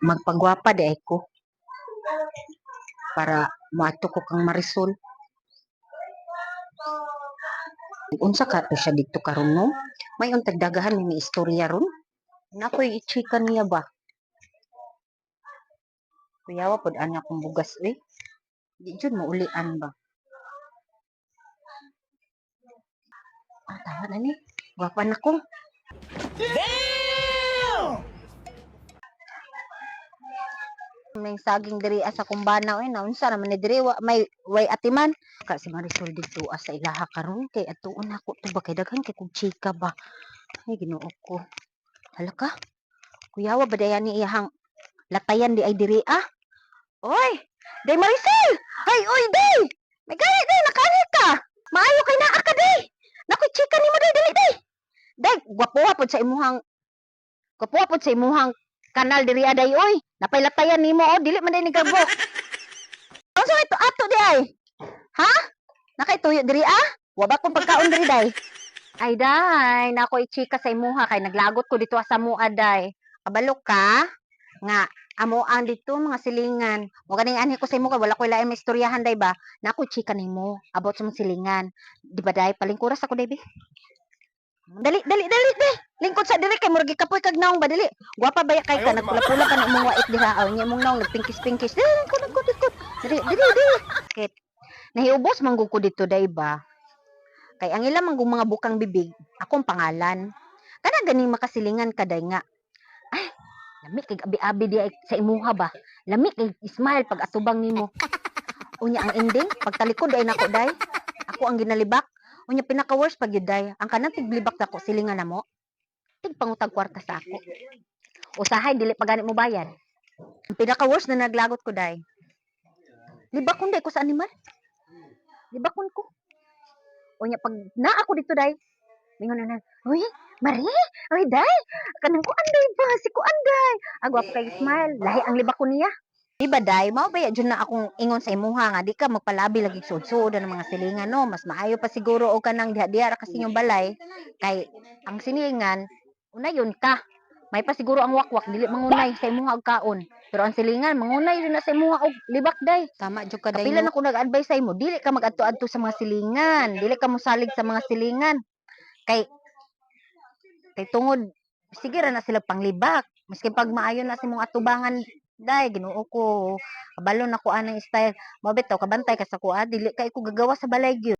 Magpagwapa di ay ko para moadto ko kang Marisol. Unsa ka to siya didto karon, no? May untag dagahan may istorya ron. Nakoy i-chika niya ba? Kuyawa pod ani akong bugas eh. Di jud mo ulian ba? Ah, tama na ni. Gwapa na ko. May saging diri sa kumbana oy, naunsa naman ni diri wa may way atiman. Ka si Marisol didto sa ilaha karon kay atuon nako to ba kay daghan kay kog chika ba. Ay, Ginoo ko. Hala ka. Kuyawa ba dayan ni iyahang latayan di ay diri ah? Oy, Day Marisol! Ay, oy, day! May gani day, nakaani ka! Maayo kay naa ka day! Naku, chika nimo day, dali day! Day, gwapuha pod sa imuhang gwapuha pod sa imuhang kanal diri ah, day oy. Napaylatayan nimo oh, dili man day ni gabok. Unsa may to ato di ay? Ha? Nakaituyo diri ah? Wa ba kong pagkaon diri day? Ay day, nako chika sa imuha kay naglagot ko dito sa mua day. Kabalo ka nga amo ang dito mga silingan. Mo ganing anhi ko sa imo kay wala koy lain maistoryahan day ba. Nako chika nimo about sa mga silingan. Di ba day palingkuras ako day bi? Dali dali dali dali. Lingkod sa diri kay murag gikapoy kag naong ba dili. Gwapa ba ya kay ka nagpula-pula pa na imong wait diha aw nya imong naong nagpingkis-pingkis. Dili lingkod lingkod lingkod. Dili dili dili. Kit nahiubos man gud ko dito day ba. Kay ang ilang man gud mga bukang bibig, akong pangalan. Kana ganing makasilingan ka day nga. Ay, lami kay abi-abi di ay sa imuha ba. Lami kay smile pag atubang nimo. Unya ang ending, pagtalikod ay nako day. Ako ang ginalibak. Unya pinaka worst pag yun day. Ang kanang tiglibak nako silingan namo. Tigpangutag kwarta sa ako. Usahay dili pa gani mo bayad. Ang pinaka worst na naglagot ko day. Libakon day ko sa animal. Libakon ko. Unya pag naa ako dito day, mingon na na, "Uy, Marie, uy day, kanang kuan day ba, si kuan day." Agwa pa kay smile, lahi ang libak ko niya. Di ba day, mao ba jud na akong ingon sa imuha nga di ka magpalabi lagi suod-suod ng mga silingan no, mas maayo pa siguro og kanang diha-diha ra kasi yung balay kay ang silingan unayon ka. May pa siguro ang wakwak dili mangunay sa imuha og kaon. Pero ang silingan mangunay rin na sa imuha og libak day. Tama jud ka day Kapila no. na ko nag-advise sa imo, dili ka mag-adto-adto sa mga silingan, dili ka mosalig sa mga silingan. Kay kay tungod sige ra na sila panglibak. Maski pag maayo na sa imong atubangan, day, Ginoo ko. Kabalo na ko anang style. Mao bitaw kabantay ka sa kuha, dili kay ko gagawa sa balay gyud.